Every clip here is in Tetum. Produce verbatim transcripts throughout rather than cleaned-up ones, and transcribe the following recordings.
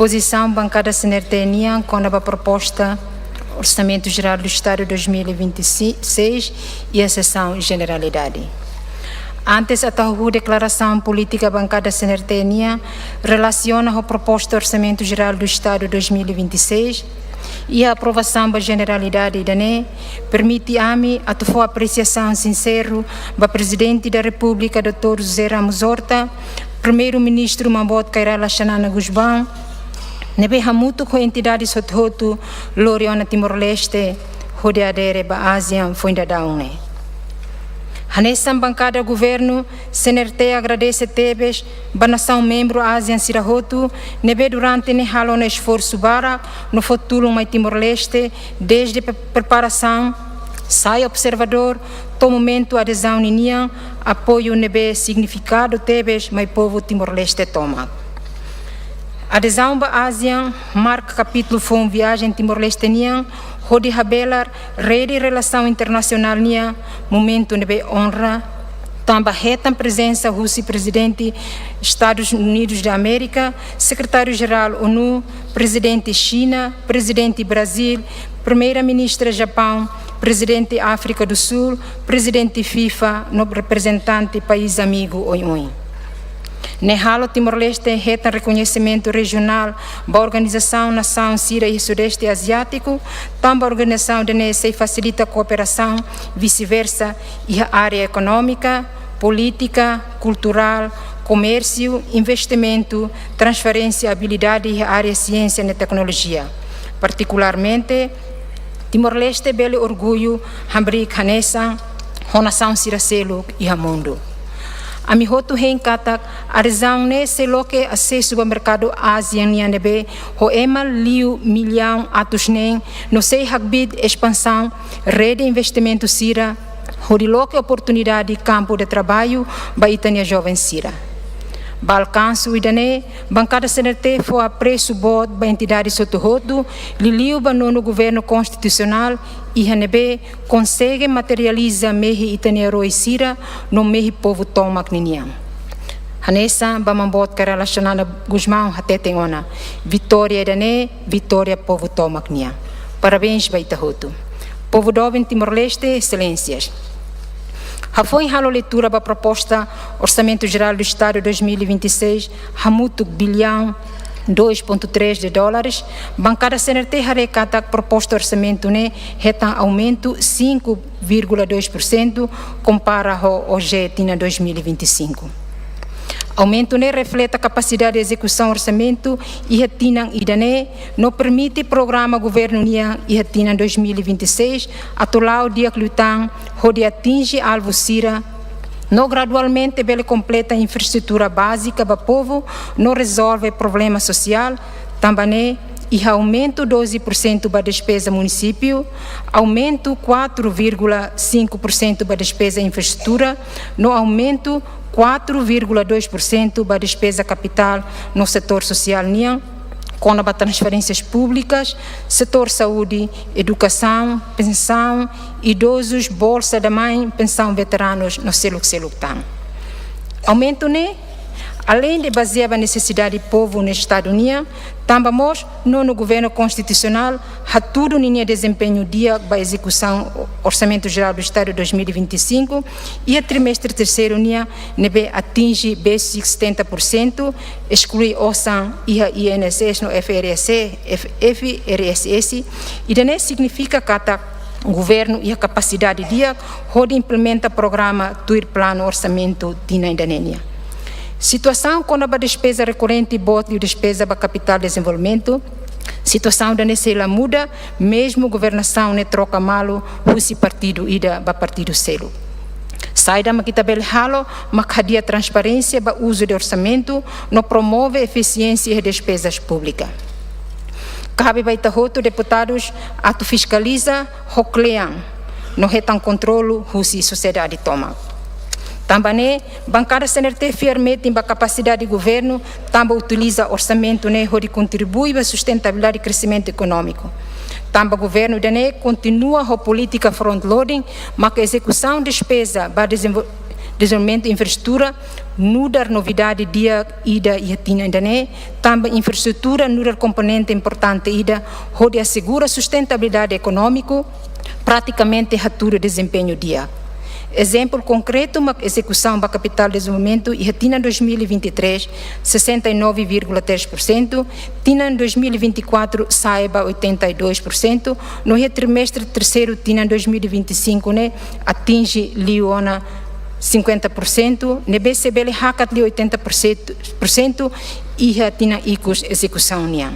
Pozisaun bankada C N R T nian kona-ba proposta Orsamentu Jerál do Estadu dois mil e vinte e seis iha sesaun jeneralidade. Antes atu hahú deklarasaun polítika bankada C N R T nian relasiona ho proposta Orsamentu Jerál do Estadu dois mil e vinte e seis, iha aprovasaun ba jeneralidade ida-ne'e, permite ami atu fó apresiasaun sinseru ba Prezidente da Repúblika, doutór José Ramos Horta, Primeiru-Ministru Maun Boot Kay Rala Xanana Gusmão, ne'ebé hamutuk ho entidades hotu-hotu lori ona Timor-Leste hodi adere ba ASEAN foin daudaun ne'e. Hanesan bankada governu, C N R T agradese tebes ba nasaun membru ASEAN sira hotu, ne'ebé durante ne'e halo ona esforsu barak no fó tulun mai Timor-Leste, desde pre-, preparasaun, sai observadór, to'o momentu adezaun ninian, apoiu ne'ebé signifikadu tebes mai povu Timor-Leste tomak. Adezaun ba ASEAN marka kapítulu foun viajen Timor-Leste nian, hodi habelar rede relasaun internasionál nian momentu ne'ebé onra, tanba hetan prezensa husi Prezidente Estadus Unidus da Amérika, Sekretáriu-Jerál ONU, Prezidente Xina, Prezidente Brazíl, Primeira-Ministra Japaun, Prezidente Áfrika do Sul, Prezidente FIFA, no reprezentante país amigu oioin. Ne'e halo Timor-Leste hetan rekoñesimentu rejionál ba organizasaun nasaun sira iha Sudeste Aziátiku, tanba organizasaun ida-ne'e sei fasilita kooperasaun, vise-versa, iha área ekonómika, polítika, kulturál, komérsiu, investimentu, transferénsia abilidade iha área siénsia no teknolojia. Partikularmente, Timor-Leste bele orgullu hamriik hanesan ho nasaun sira seluk iha mundu. Ami hotu hein katak, adezaun ne'e sei loke asesu ba merkadu ASEAN nian ne'ebé ho ema liu millaun atus neen, no sei hakbiit espansaun rede investimentu sira, hodi loke oportunidade kampu de traballu ba ita-nia joven sira. Ba alkansu ida-ne'e, bankada C N R T fó apresu boot ba entidades hotu-hotu, liuliu ba nonu governu konstitusionál, iha ne'ebé konsege materializa mehi ita-nia eroi sira no mehi povu tomak ninian. Hanesan ba Maun Boot Kay Rala Xanana Gusmão hateten ona, vitória ida-ne'e, vitória povu tomak nian. Parabéns ba ita hotu. Povu doben Timor-Leste, Exelénsias. Hafoin halo leitura ba proposta Orsamentu Jerál do Estadu dois mil e vinte e seis, hamutuk billaun dois ponto três de dólares, bankada C N R T haree katak proposta orsamentu ne'e hetan aumentu cinco vírgula dois por cento kompara ho OJE tinan dois mil e vinte e cinco. Aumentu ne'e refleta kapasidade ezekusaun orsamentu iha tinan ida-ne'e, no permite programa governu nian iha tinan dois mil e vinte e seis atu la'o di'ak liután hodi atinje alvu sira, no gradualmente bele kompleta infraestrutura bázika ba povu, no rezolve problema sosiál, tanba ne'e iha aumentu doze por cento ba despeza munisípiu, aumentu quatro vírgula cinco por cento ba despeza infraestrutura, no aumentu quatro vírgula dois por cento ba despeza kapitál no setór sosiál nian, kona-ba transferénsias públikas, setór saúde, edukasaun, pensaun, idozus, bolsa da mãe, pensaun veteranus, no seluk-seluk tan. Aumentu ne'e, aleinde bazeia ba nesesidade povu no Estadu nian, tanba mós nonu governu konstitusionál hatudu ninia dezempeñu di'ak ba ezekusaun Orsamentu Jerál do Estadu dois mil e vinte e cinco, iha trimestre terseiru nian ne'ebé atinje besik setenta por cento, esklui osan iha I N S S no F R S, F-, F R S S, ida-ne'e signifika katak governu iha kapasidade di'ak hodi implementa programa tuir planu orsamentu tinan ida-ne'e nian. Situasaun kona-ba despeza rekorrente boot liu despeza ba kapitál dezenvolvimentu, situasaun ida-ne'e sei la muda, mezmu governasaun ne'e troka malu husi partidu ida ba partidu seluk. Saida mak ita bele halo mak hadi'a transparénsia ba uzu de orsamentu no promove efisiénsia iha despezas públika. Kabe ba ita hotu deputadus atu fiskaliza ho kle'an no hetan kontrolu husi sosiedade tomak. Tanba ne'e, bankada C N R T fiar metin ba kapasidade governu, tanba utiliza orsamentu ne'e hodi kontribui ba sustentabilidade kresimentu ekonómiku. Tanba governu ida-ne'e kontinua ho polítika front-loading, maka ezekusaun despeza ba dezenvol-, dezenvolvimentu infraestrutura nu'udar novidade di'ak ida iha tinan ida-ne'e, tanba infraestrutura nu'udar komponente importante ida hodi asegura sustentabilidade ekonómiku, pratikamente hatudu dezempeñu di'ak. Ezemplu konkretu mak ezekusaun ba kapitál dezenvolvimentu iha tinan dois mil e vinte e três, sessenta e nove vírgula três por cento, tinan dois mil e vinte e quatro sa'e ba oitenta e dois por cento, no iha trimestre terseiru tinan dois mil e vinte e cinco ne'e atinje liu ona cinquenta por cento, ne'ebé sei bele hakat liu oitenta por cento, por cento iha tinan ikus ezekusaun nian.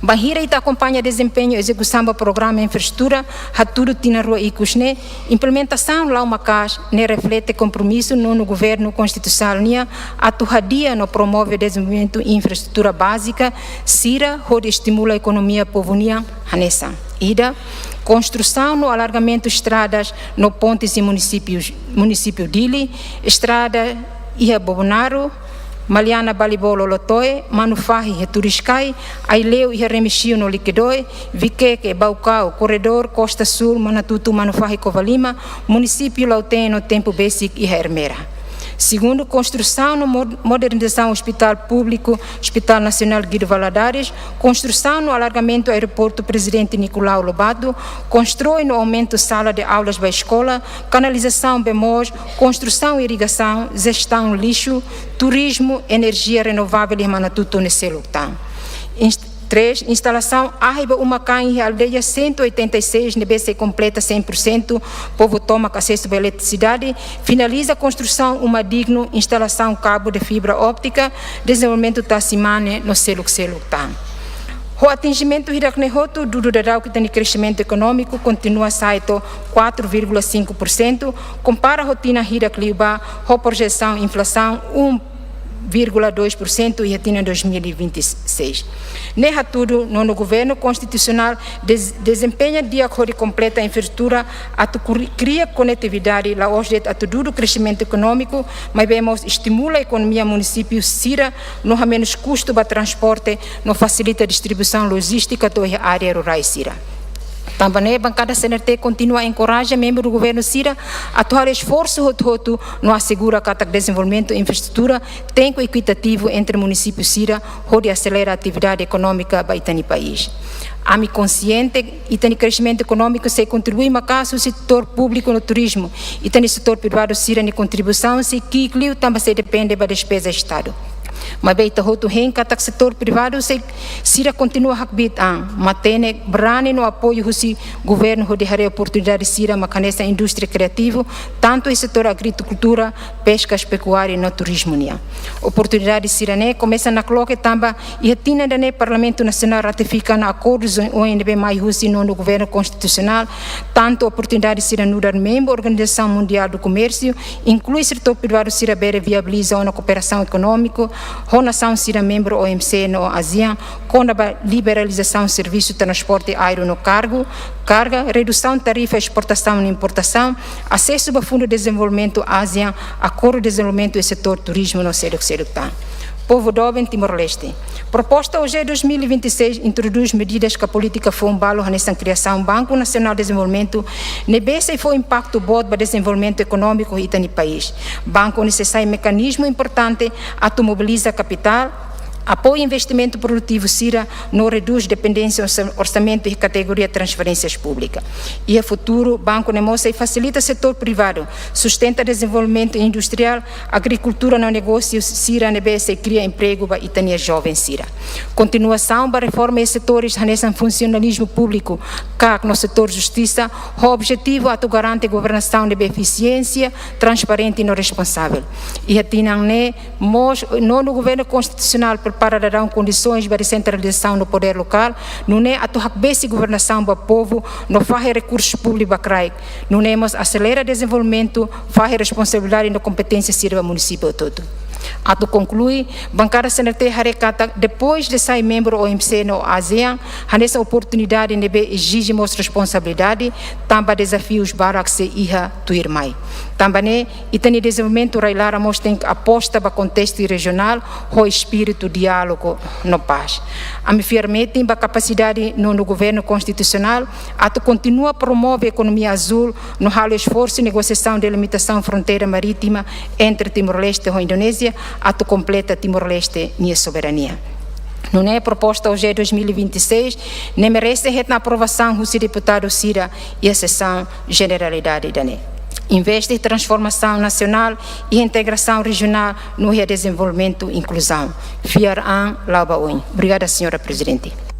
Bainhira ita akompaña dezempeñu ezekusaun ba programa infraestrutura hatudu tinan rua ikus ne'e, implementasaun la'o maka'as ne'e reflete kompromisu nonu governu konstitusionál nian atu hadi'a no promove dezenvolvimentu infraestrutura bázika sira hodi estimula ekonomia povu nian hanesan: ida, konstrusaun no alargamentu estradas no pontes iha munisípiu, munisípiu Dili, estrada iha Bobonaro, Maliana Balibó-Lolotoe, Manufahi iha Turiscai, Aileu iha Remexio no Liquidoe, Viqueque, Baucau, korredór Costa Sul, Manatuto, Manufahi, Covalima, munisípiu Lautém no tempu besik iha Ermera. Segundu, konstrusaun no mo-, modernizasaun Hospital Públiku, Hospital Nasionál Guido Valadares, konstrusaun no alargamentu Aeroportu Prezidente Nicolau Lobato, konstrui no aumenta sala de aulas ba eskola, kanalizasaun bee moos, konstrusaun irrigasaun, jestaun lixu, turizmu, enerjia renovável iha Manatuto no seluk tan. Inst-, três, instalasaun ahi ba uma-kain iha aldeia cento e oitenta e seis ne'ebé sei kompleta cem por cento, povu tomak asesu ba eletrisidade, finaliza konstrusaun uma dignu, instalasaun kabu de fibra óptika, dezenvolvimentu tasi-mane no seluk-seluk tan. Ho atinjimentu hirak-ne'e hotu, dudu daudauk ita-nia kresimentu ekonómiku kontinua sa'e to'o quatro vírgula cinco por cento, kompara ho tinan hirak liubá, ho projesaun inflasaun um vírgula dois por cento iha tinan dois mil e vinte e seis. Ne'e hatudu nonu governu konstitusionál des-, dezempeña di'ak hodi kompleta infraestrutura atu kri-, kria konetividade la'ós de'it atu dudu kresimentu ekonómiku, maibé mós estimula ekonomia munisípiu sira no hamenus kustu ba transporte no fasilita distribuisaun lojístika to'o iha área rurais sira. Tanba ne'e, bankada C N R T kontinua enkoraja membru governu sira atu halo esforsu hotu-hotu no asegura katak dezenvolvimentu infraestrutura tenke ekitativu entre munisípiu sira, hodi aselera atividade ekonómika ba ita-nia país. Ami konsiente, ita-nia kresimentu ekonómiku sei kontribui maka'as husi setór públiku no turizmu. Ita-nia setór privadu sira-nia kontribuisaun sei ki'ik liu tanba sei depende ba despeza Estadu. Maibé ita hotu hein katak setór privadu sei, sira kontinua hakbiit an, matenek, brani no apoiu husi governu hodi haree oportunidade sira mak hanesan indústria kriativu, tantu iha setór agrikultura, peskas, pekuária no turizmu nian. Oportunidade sira-ne'e komesa nakloke tanba iha tinan ida-ne'e Parlamentu Nasionál ratifika ona akordu oioin ne'ebé mai husi nonu governu konstitusionál, tantu oportunidade sira nu'udar membru Organizasaun Mundiál do Komérsiu, inklui setór privadu sira bele viabiliza ona kooperasaun ekonómiku ho nasaun sira membru O M C no ASEAN, kona-ba liberalizasaun servisu transporte aéreu no kargu, karga, redusaun tarifa esportasaun no importasaun, asesu ba Fundu Dezenvolvimentu ASEAN, akordu dezenvolvimentu iha setór turizmu no seluk-seluk tan. Povu doben Timor-Leste. Proposta O G dois mil e vinte e seis introdús medidas ka polítika foun balu hanesan kriasaun Banku Nasionál Dezenvolvimentu, ne'ebé sei fó impaktu boot ba dezenvolvimentu ekonómiku ita-nia país. Banku ne'e sei sai mekanizmu importante atu mobiliza kapitál, apoia investimentu produtivu sira no redús dependénsia orsa-, orsamentu iha kategoria transferénsias públikas. Iha futuru, banku ne'e mós sei fasilita setór privadu sustenta dezenvolvimentu industriál, agrikultura no negósiu sira ne'ebé sei kria empregu ba ita-nia joven sira. Kontinuasaun ba reforma iha setór hanesan funsionalizmu públiku, kak no setór justisa, ho objetivu atu garante governasaun ne'ebé efisiente, transparente no responsavel. Iha tinan ne'e, mós nonu governu konstitusionál prepara daudaun kondisoens ba desentralizasaun no podér lokál, nune'e atu hakbesi governasaun ba povu no fahe rekursus públiku ba kraik, nune'e mós aselera dezenvolvimentu, fahe responsabilidade no kompeténsia sira ba munisípiu hotu-hotu. Atu konklui, bankada C N R T haree katak depois de sai membru O M C no ASEAN, hanesan oportunidade ne'ebé ezije mós responsabilidade, tanba dezafius barak sei iha tuirmai. Tanba ne'e, ita-nia dezenvolvimentu rai-laran mós tenke aposta ba kontestu rejionál, ho espíritu diálogu no pás. Ami fiar metin ba kapasidade no, no governu konstitusionál, atu kontinua promove ekonomia azúl, no halo esforsu negosiasaun delimitasaun fronteira marítima entre Timor-Leste ho Indonézia, atu kompleta Timor-Leste nia soberania. Nune'e proposta O G dois mil e vinte e seis ne'e merese hetan aprovasaun husi deputadu sira iha sesaun jeneralidade ida-ne'e. Investe transformasaun nasionál iha integrasaun rejionál no iha dezenvolvimentu inkluzaun. Fiar an la'o ba oin. Obrigada, señora Prezidente.